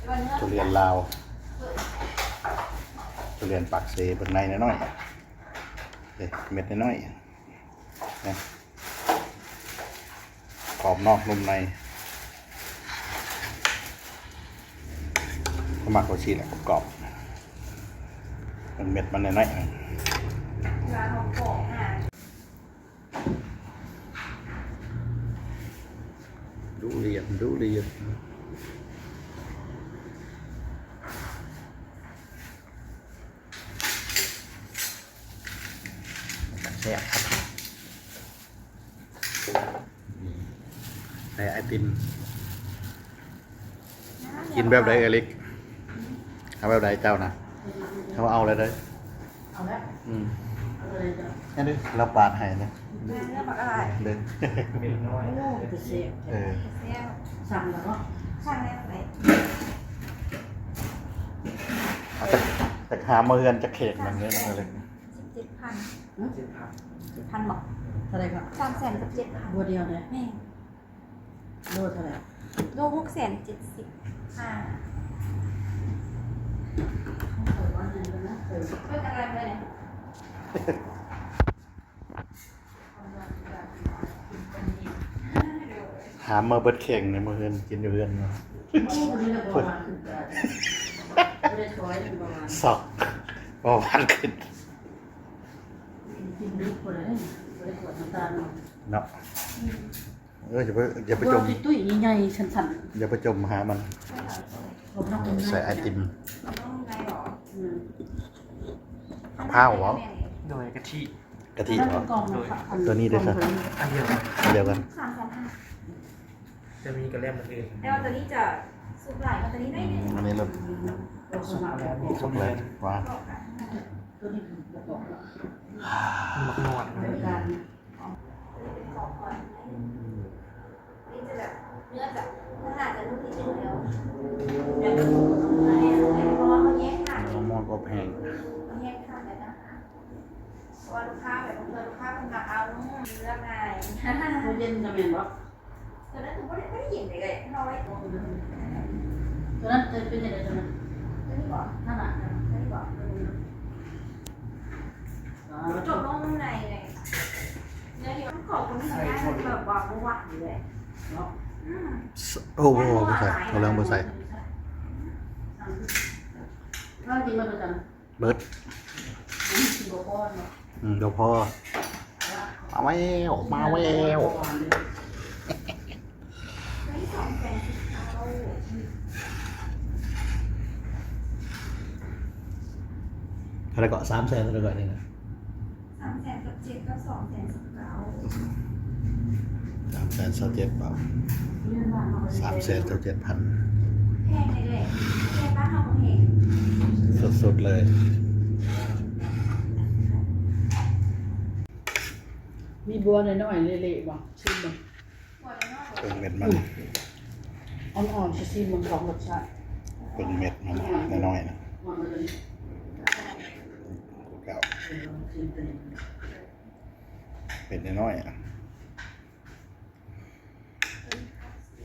ທຸລຽນລາວ ທຸລຽນປາກເຊ ເບິ່ງໃນນ້ອຍໆ ເດ້ ເມັດນ້ອຍໆ ນະ ກອບນອກນຸ່ມໃນ ກໍມັກວ່າຊີ້ແຫຼະ ກອບໆ ເບິ່ງເມັດມັນນ້ອຍໆ ທຸລຽນ ທຸລຽນ ແຊບຄັກ ໃສ່ໄອຕິມ ກິນແບບໃດເອື້ອຍລິກ? ເອົາແບບໃດເຈົ້ານະ? ເຮົາເອົາແລ້ວເດີ. ເອົາແລ້ວ ອືມ ເອົາແລ້ວເດີ ລາວປາດໃຫ້ນະ ເດີ ເປັນນ້ອຍ ໂອ້ ເປັນແຊບ ເອີ ແຊບ ສັ່ງແລ້ວເນາະ ສັ່ງແລ້ວ ເອົາ ຈັກ ຈັກຫາມາເຮືອນຈັກເຂກມັນເດີ ເອີ ສິບເຈັດພັນ ເຈັດພັນ ເຈັດພັນບໍ? ເທົ່າໃດກໍ? ສາມແສນກັບເຈັດພັນ ບົວດຽວເດ້ ແມ່ນ. ໂລເທົ່າໃດ? ໂລຫົກແສນເຈັດສິບຫ້າ ເບິ່ງອັນນັ້ນເບິ່ງນະ ເອີ ເບິ່ງອັນນັ້ນເບິ່ງນະ ຫາມາເບິດເຂ່ງໃນມື້ເຮືອນ ກິນຢູ່ເຮືອນເນາະ ໂອ້ ມື້ນີ້ລະເບົາຫວານຂຶ້ນ ບໍ່ໄດ້ຊ່ອຍ ເບົາຫວານ ຊອກ ເບົາຫວານຂຶ້ນ ກິນດິບບໍ່ໄດ້ ບໍ່ໄດ້ກວດນ້ຳຕານເນາະ ເນາະ ອືມ. ເອີ ຢ່າໄປ ຢ່າໄປຈົ່ມ ຕຸ້ຍໆ ໃຫຍ່ໆ ສັ້ນໆ ຢ່າໄປຈົ່ມຫາມັນ ໃສ່ໄອຕິມ ອືມ ພ້າວບໍ? ໂດຍ ກະທິ ກະທິບໍ? ໂດຍ ຕົວນີ້ເດ້ຊະ ອັນດຽວກັນ ອັນດຽວກັນ ສາມແສນຫ້າ ຈະມີກະແລັມອັນອື່ນ ແຕ່ວ່າຕົວນີ້ຈະສຸກຫຼາຍກວ່າຕົວນີ້ໜ້ອຍໜຶ່ງ ອືມ ອັນນີ້ລະ ສຸກແລ້ວ ສຸກແລ້ວ ຫວານ ຕົວນີ້ຄືປະກອບ ໝາກນວດ ນີ້ຈະແບບ ເນື້ອຈະ ເນື້ອໜ້າຈະນຸ່ມນິດໜຶ່ງແລ້ວ ແບບ ເພາະວ່າມັນແຍກທາດ ໝໍກອບແຫ້ງ ມັນແຍກທາດແລ້ວນະ ເພາະວ່າລູກຄ້າແບບ ບາງເທື່ອລູກຄ້າເພິ່ນມັກເອົາ ເລືອກງ່າຍ ໂຕເຢັນກໍແມ່ນບໍ່? ຕົວນັ້ນຄືບໍ່ໄດ້ ບໍ່ໄດ້ເຢັນເລີຍ ເຮົາໄວ້ຕົວ ຕົວນັ້ນຈະເປັນຈັ່ງໃດຕົວນັ້ນ? ຕົວນີ້ບໍ? ນັ້ນນະ ຕົວນີ້ບໍ? ຕົວນີ້ເນາະ ອ່າ ຈົບລົງໃນ ໃນ ເນື້ອທີ່ມັນຂອບຄົນທຳງານແບບວ່າບໍ່ຫວານເລີຍເນາະ ອືມ ໂອ້ໂຫ ບໍ່ໃສ່ ເອົາເລື່ອງບໍ່ໃສ່ ເອົາຈິງບໍ່ຕົວນັ້ນ ເບິດ ອືມ ບໍ່ພໍ ມາແລ້ວ ມາແລ້ວ ເທົ່າໃດເກາະ? ສາມແສນເທົ່າໃດເກາະນີ້ນະ? ສາມແສນຊາວເຈັດກັບສອງແສນຊາວເກົ້າ ສາມແສນຊາວເຈັດ ສາມແສນຊາວເຈັດພັນ ແພງເດ້ ແພງ ບ້ານເຮົາກໍແພງ ສຸດໆເລີຍ ມີບົວນ້ອຍໆ ເລະໆ ບໍ່? ຊີມເບິ່ງ ເບິ່ງເມັດມັນ ອ່ອນໆ ຊິຊີມເບິ່ງສອງລົດຊາດ ເບິ່ງເມັດມັນນ້ອຍໆ ນະ ເປັນນ້ອຍໆ ອະ